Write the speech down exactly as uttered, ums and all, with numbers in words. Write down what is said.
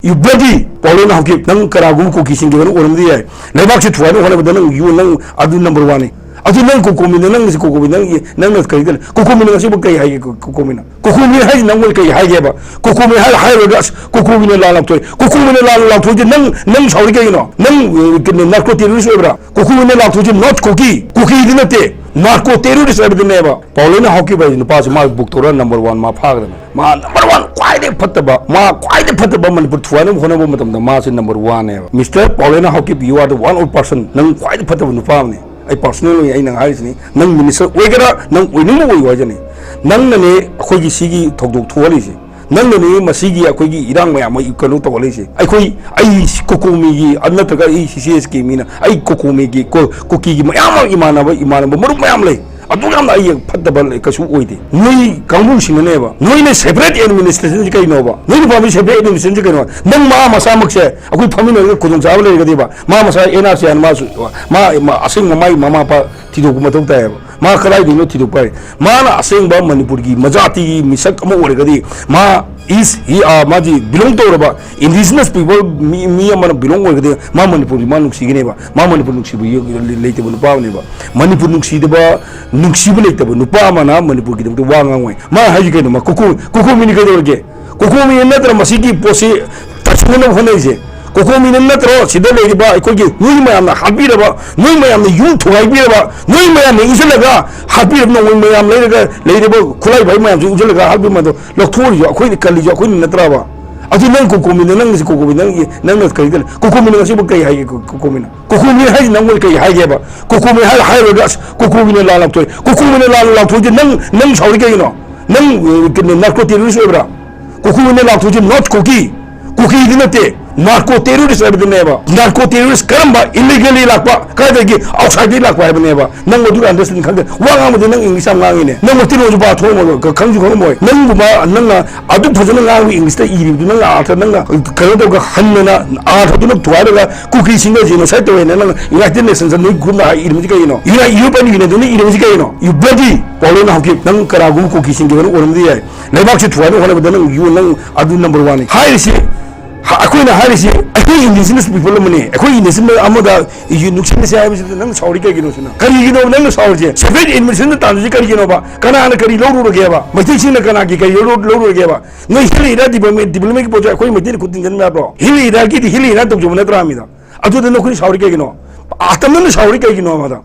You bloody Paulina Haokip, ꯅꯪ ꯀꯅꯥꯒꯨꯝꯕ ꯀꯨꯀꯤꯁꯤꯡꯒꯤ ꯃꯔꯨꯞ ꯑꯣꯏꯔꯝꯕꯗꯤ ꯌꯥꯏ꯫ ꯂꯩꯕꯥꯛꯁꯤ ꯊꯨꯒꯥꯏꯅꯕ ꯍꯣꯠꯅꯕꯗ ꯅꯪ, you, ꯅꯪ ꯑꯗꯨ number one ꯅꯤ꯫ ꯑꯗꯨ ꯅꯪ ꯀꯣꯀꯣꯃꯤꯅ, ꯅꯪꯅ ꯁꯤ ꯀꯣꯀꯣꯃꯤ, ꯅꯪꯒꯤ, ꯅꯪꯅ ꯀꯔꯤ ꯈꯜꯂꯤ? ꯀꯣꯀꯣꯃꯤꯅ ꯉꯁꯤꯕꯨ ꯀꯔꯤ ꯍꯥꯏꯒꯦ? ꯀꯣ-, ꯀꯣꯀꯣꯃꯤꯅ, ꯀꯣꯀꯣꯃꯤ ꯍꯥꯏꯁꯤ ꯅꯪꯉꯣꯟꯗ ꯀꯔꯤ ꯍꯥꯏꯒꯦꯕ? ꯀꯣꯀꯣꯃꯤ ꯍꯥꯏ-, ꯍꯥꯏꯔꯨꯔꯒ, "ꯑꯁ, ꯀꯣꯀꯣꯃꯤꯅ ꯂꯥꯟ ꯂꯥꯎꯊꯣꯛꯑꯦ, ꯀꯣꯀꯣꯃꯤꯅ ꯂꯥꯟ ꯂꯥꯎꯊꯣꯛꯑꯗꯤ ꯅꯪ, ꯅꯪ ꯁꯥꯎꯔꯤ ꯀꯩꯒꯤꯅꯣ? ꯅꯪ, ꯑ, ꯀꯩꯅꯣ, narco terrorist ꯑꯣꯏꯕ꯭ꯔꯥ? ꯀꯣꯀꯣꯃꯤꯅ ꯂꯥꯎꯊꯣꯛꯑꯗꯤ not ꯀꯨꯀꯤ, ꯀꯨꯀꯤꯗꯤ ꯅꯠꯇꯦ, narco terrorist ꯍꯥꯏꯕꯗꯨꯅꯦꯕ"꯫ ꯄꯥꯎꯂꯦꯅ ꯍꯥꯎꯈꯤꯕ ꯍꯥꯏꯁꯤ ꯅꯨꯄꯥꯁꯤ ꯃꯥ book ꯇꯧꯔꯒ number one ꯃꯥ ꯐꯥꯒꯗꯕꯅꯤ꯫ ꯃꯥ number one ꯈ꯭ꯋꯥꯏꯗꯒꯤ ꯐꯠꯇꯕ, ꯃꯥ ꯈ꯭ꯋꯥꯏꯗꯒꯤ ꯐꯠꯇꯕ ꯃꯅꯤꯄꯨꯔ ꯊꯨꯒꯥꯏꯅꯕ ꯍꯣꯠꯅꯕ ꯃꯇꯝꯗ ꯃꯥꯁꯤ number one ꯅꯦꯕ꯫ Mister ꯄꯥꯎꯂꯦꯅ Haokip, you are the one of person, ꯅꯪ ꯈ꯭ꯋꯥꯏꯗꯒꯤ ꯐꯠꯇꯕ ꯅꯨꯄꯥ ꯑꯃꯅꯤ꯫ ꯑꯩ personal ꯑꯣꯏꯅ ꯑꯩꯅ ꯍꯥꯏꯔꯤꯁꯤꯅꯤ, ꯅꯪ minister ꯑꯣꯏꯒꯦꯔꯥ, ꯅꯪ ꯑꯣꯏꯅꯤꯡꯕ ꯑꯣꯏꯌꯨ ꯍꯥꯏꯖꯅꯤ꯫ ꯅꯪꯅꯅꯦ ꯑꯩꯈꯣꯏꯒꯤ ꯁꯤꯒꯤ ꯊꯧꯗꯣꯛ ꯊꯣꯛꯍꯜꯂꯤꯁꯦ, ꯅꯪꯅꯅꯦ ꯃꯁꯤꯒꯤ ꯑꯩꯈꯣꯏꯒꯤ ꯏꯔꯥꯡ ꯃꯌꯥꯝ ꯑꯃ ꯀꯩꯅꯣ ꯇꯧꯍꯜꯂꯤꯁꯦ꯫ ꯑꯩꯈꯣꯏ, ꯑꯩ ꯀꯣꯀꯣꯃꯤꯒꯤ, ꯑ, ꯅꯠꯇ꯭ꯔꯒ ꯑꯩ CCSꯀꯤ ꯃꯤꯅ, ꯑꯩ ꯀꯣꯀꯣꯃꯤꯒꯤ, ꯀꯣ-, ꯀꯨꯀꯤꯒꯤ ꯃꯌꯥꯝ ꯑꯃ ꯏꯃꯥꯟꯅꯕ, ꯏꯃꯥꯟꯅꯕ ꯃꯔꯨꯞ ꯃꯌꯥꯝ ꯂꯩ꯫ ꯑꯗꯨ ꯌꯥꯝꯅ ꯑꯩ ꯐꯠꯇꯕ ꯂꯩ-, ꯀꯩꯁꯨ ꯑꯣꯏꯗꯦ꯫ ꯅꯣꯏ ꯀꯥꯡꯕꯨꯁꯤꯡꯅꯅꯦꯕ, ꯅꯣꯏꯅ separate administrationꯁꯤ ꯀꯩꯅꯣꯕ? ꯅꯣꯏꯅ ꯄꯥꯝꯃꯤ separate administrationꯁꯤ ꯀꯩꯅꯣ? ꯅꯪ ꯃꯥ ꯃꯁꯥꯃꯛꯁꯦ ꯑꯩꯈꯣꯏ ꯐꯝꯃꯤꯟꯅꯔꯒ ꯈꯨꯗꯣꯡꯆꯥꯕ ꯂꯩꯔꯒꯗꯤꯕ, ꯃꯥ ꯃꯁꯥ NRC ꯍꯥꯟꯅ ꯃꯥꯁꯨ, ꯃꯥ, ꯃꯥ ꯑꯁꯦꯡꯕ ꯃꯥꯒꯤ ꯃꯃꯥ ꯃꯄꯥ ꯊꯤꯗꯣꯛꯄ ꯃꯊꯧ ꯇꯥꯏꯌꯦꯕ꯫ ꯃꯥ ꯀꯗꯥꯏꯗꯒꯤꯅꯣ ꯊꯤꯗꯣꯛꯄ ꯍꯥꯏ꯫ ꯃꯥꯅ ꯑꯁꯦꯡꯕ ꯃꯅꯤꯄꯨꯔꯒꯤ ꯃꯖꯥꯇꯤꯒꯤ ꯃꯤꯁꯛ ꯑꯃ ꯑꯣꯏꯔꯒꯗꯤ, ꯃꯥ is, he, ꯑ, ꯃꯥꯗꯤ belong ꯇꯧꯔꯕ indigenous people ꯃꯤ, ꯃꯤ ꯑꯃꯅ belong ꯑꯣꯏꯔꯒꯗꯤ, ꯃꯥ ꯃꯅꯤꯄꯨꯔꯒꯤ ꯃꯥ ꯅꯨꯡꯁꯤꯒꯅꯦꯕ꯫ ꯃꯥ ꯃꯅꯤꯄꯨꯔ ꯅꯨꯡꯁꯤꯕ ꯌꯦ-, ꯂꯩꯇꯕ ꯅꯨꯄꯥ ꯑꯃꯅꯦꯕ꯫ ꯃꯅꯤꯄꯨꯔ ꯅꯨꯡꯁꯤꯗꯕ, ꯅꯨꯡꯁꯤꯕ ꯂꯩꯇꯕ ꯅꯨꯄꯥ ꯑꯃꯅ ꯃꯅꯤꯄꯨꯔꯒꯤꯗꯃꯛꯇ ꯋꯥ ꯉꯥꯡꯉꯣꯏ꯫ ꯃꯥ ꯍꯥꯏꯁꯤ ꯀꯩꯅꯣ? ꯃꯥ ꯀꯣꯀꯣ-, ꯀꯣꯀꯣꯃꯤꯅꯤ ꯀꯩꯗꯧꯔꯒꯦ? ꯀꯣꯀꯣꯃꯤꯅꯤ ꯅꯠꯇ꯭ꯔ ꯃꯁꯤꯒꯤ ꯄꯣꯠꯁꯤ ꯇꯥꯁꯤꯟꯅꯅꯕ ꯍꯣꯠꯅꯔꯤꯁꯦ? ꯀꯣꯀꯣꯃꯤꯅ ꯅꯠꯇ꯭ꯔꯣ ꯁꯤꯗ ꯂꯩꯔꯤꯕ ꯑꯩꯈꯣꯏꯒꯤ ꯅꯣꯏ ꯃꯌꯥꯝꯅ ꯍꯥꯠꯄꯤꯔꯕ, ꯅꯣꯏ ꯃꯌꯥꯝꯅ ꯌꯨꯝ ꯊꯨꯒꯥꯏꯕꯤꯔꯕ, ꯅꯣꯏ ꯃꯌꯥꯝꯅ ꯏꯟꯁꯤꯜꯂꯒ ꯍꯥꯠꯄꯤꯔꯕ, ꯅꯣꯡꯃꯩ ꯃꯌꯥꯝ ꯂꯩꯔꯒ ꯂꯩꯔꯤꯕ ꯈꯨꯠꯂꯥꯏ ꯚꯥꯏ ꯃꯌꯥꯝꯁꯨ ꯏꯟꯁꯤꯜꯂꯒ ꯍꯥꯠꯄꯤꯕ ꯃꯌꯥꯝꯗꯣ ꯂꯧꯊꯣꯛꯎꯔꯤꯁꯨ ꯑꯩꯈꯣꯏꯅ ꯀꯜꯂꯤꯁꯨ ꯑꯩꯈꯣꯏꯅ ꯅꯠꯇ꯭ꯔꯕ? ꯑꯗꯨ ꯅꯪ ꯀꯣꯀꯣꯃꯤꯅ, ꯅꯪꯅ ꯁꯤ ꯀꯣꯀꯣꯃꯤ, ꯅꯪꯒꯤ, ꯅꯪꯅ ꯀꯔꯤ ꯈꯜꯂꯤ? ꯀꯣꯀꯣꯃꯤꯅ ꯉꯁꯤꯕꯨ ꯀꯔꯤ ꯍꯥꯏꯒꯦ? ꯀꯣ-, ꯀꯣꯀꯣꯃꯤꯅ, ꯀꯣꯀꯣꯃꯤ ꯍꯥꯏꯁꯤ ꯅꯪꯉꯣꯟꯗ ꯀꯔꯤ ꯍꯥꯏꯒꯦꯕ? ꯀꯣꯀꯣꯃꯤ ꯍꯥꯏ-, ꯍꯥꯏꯔꯨꯔꯒ, "ꯑꯁ, ꯀꯣꯀꯣꯃꯤꯅ ꯂꯥꯟ ꯂꯥꯎꯊꯣꯛꯑꯦ"? ꯀꯣꯀꯣꯃꯤꯅ ꯂꯥꯟ ꯂꯥꯎꯊꯣꯛꯑꯗꯤ ꯅꯪ, ꯅꯪ ꯁꯥꯎꯔꯤ ꯀꯩꯒꯤꯅꯣ? ꯅꯪ, ꯑ, ꯀꯩꯅꯣ, narco terrorist ꯑꯣꯏꯕ꯭ꯔꯥ? ꯀꯣꯀꯣꯃꯤꯅ ꯂꯥꯎꯊꯣꯛꯑꯗꯤ not ꯀꯨꯀꯤ, ꯀꯨꯀꯤꯗꯤ ꯅꯠꯇꯦ, narco terrorist ꯍꯥꯏꯕꯗꯨꯅꯦꯕ꯫ Narco terrorist ꯀꯔꯝꯕ? Illegally ꯂꯥꯛꯄ, ꯀꯥꯏꯗꯒꯤ? Outsideꯇꯒꯤ ꯂꯥꯛꯄ ꯍꯥꯏꯕꯅꯦꯕ꯫ ꯅꯪ ꯃꯗꯨ understand ꯈꯪꯗꯦ꯫ ꯋꯥ ꯉꯥꯡꯕꯗꯤ ꯅꯪ English ꯌꯥꯝ ꯉꯥꯡꯉꯤꯅꯦ꯫ ꯅꯪ ꯃꯩꯇꯩꯂꯣꯟꯁꯨ ꯄꯥꯊꯣꯛꯑꯝꯃꯣꯏ, ꯈꯪꯁꯨ ꯈꯪꯉꯝꯃꯣꯏ꯫ ꯅꯪꯒꯨꯝꯕ, ꯅꯪꯅ ꯑꯗꯨꯛ ꯐꯖꯅ ꯉꯥꯡꯕ Englishꯇ ꯏꯔꯤꯕꯗꯨ, ꯅꯪꯅ ꯑꯥꯔꯊ, ꯅꯪꯅ ꯀꯩꯅꯣ ꯇꯧꯔꯒ ꯍꯟꯗꯅ ꯑꯥꯔꯊꯗꯨꯅ ꯊꯨꯒꯥꯏꯔꯒ ꯀꯨꯀꯤꯁꯤꯡꯗ genocide ꯇꯧꯋꯦꯅ ꯅꯪ United Nationsꯇ ꯅꯣꯏ groupꯅ ꯍꯥꯏ ꯏꯔꯝꯃꯤꯁꯤ ꯀꯩꯒꯤꯅꯣ? Uni-, European Unionꯗ ꯅꯣꯏ ꯏꯔꯝꯃꯤꯁꯤ ꯀꯩꯒꯤꯅꯣ? You bloody ꯄꯥꯎꯂꯦꯅ ꯍꯥꯎꯀꯤꯞ, ꯅꯪ ꯀꯅꯥꯒꯨꯝꯕ ꯀꯨꯀꯤꯁꯤꯡꯒꯤ ꯃꯔꯨꯞ ꯑꯣꯏꯔꯝꯕꯗꯤ ꯌꯥꯏ꯫ ꯂꯩꯕꯥꯛꯁꯤ ꯊꯨꯒꯥꯏꯅꯕ ꯍꯣꯠꯅꯕꯗ ꯅꯪ, you, ꯅꯪ ꯑꯗꯨ number one ꯅꯤ꯫ ꯍꯥꯏꯔꯤꯁꯤ ꯑꯩꯈꯣꯏꯅ ꯍꯥꯏꯔꯤꯁꯤ, ꯑꯩꯈꯣꯏ indigenous people ꯑꯃꯅꯤ, ꯑꯩꯈꯣꯏ indigenous ꯑꯃꯗ ꯅꯨꯡꯁꯤꯅꯁꯦ ꯍꯥꯏꯕꯁꯤꯗ ꯅꯪ ꯁꯥꯎꯔꯤ ꯀꯩꯒꯤꯅꯣ? ꯁꯤꯅ ꯀꯔꯤꯒꯤꯅꯣ ꯅꯪꯅ ꯁꯥꯎꯔꯤꯁꯦ? Separate administration ꯇꯥꯟꯗꯣꯏꯁꯤ ꯀꯔꯤꯒꯤꯅꯣꯕ? ꯀꯅꯥꯅ ꯀꯔꯤ ꯂꯧꯔꯨꯔꯒꯦꯕ? ꯃꯩꯇꯩꯁꯤꯡꯅ ꯀꯅꯥꯒꯤ ꯀꯔꯤ ꯂꯧꯔꯨ- ꯂꯧꯔꯨꯔꯒꯦꯕ? ꯅꯣꯏ hill area development, development ꯒꯤ ꯄꯣꯠꯁꯦ ꯑꯩꯈꯣꯏ ꯃꯩꯇꯩꯅ ꯈꯨꯠ ꯊꯤꯟꯖꯤꯟꯕ ꯌꯥꯕ꯭ꯔꯣ? Hill area ꯒꯤꯗꯤ hill area ꯇꯧꯖꯕ ꯅꯠꯇ꯭ꯔꯥ ꯃꯤꯗ? ꯑꯗꯨꯗ ꯅꯈꯣꯏꯅ ꯁꯥꯎꯔꯤ ꯀꯩꯒꯤꯅꯣ? ꯑꯇꯝꯅꯅ ꯁꯥꯎꯔꯤ ꯀꯩꯒꯤꯅꯣ ꯃꯗ?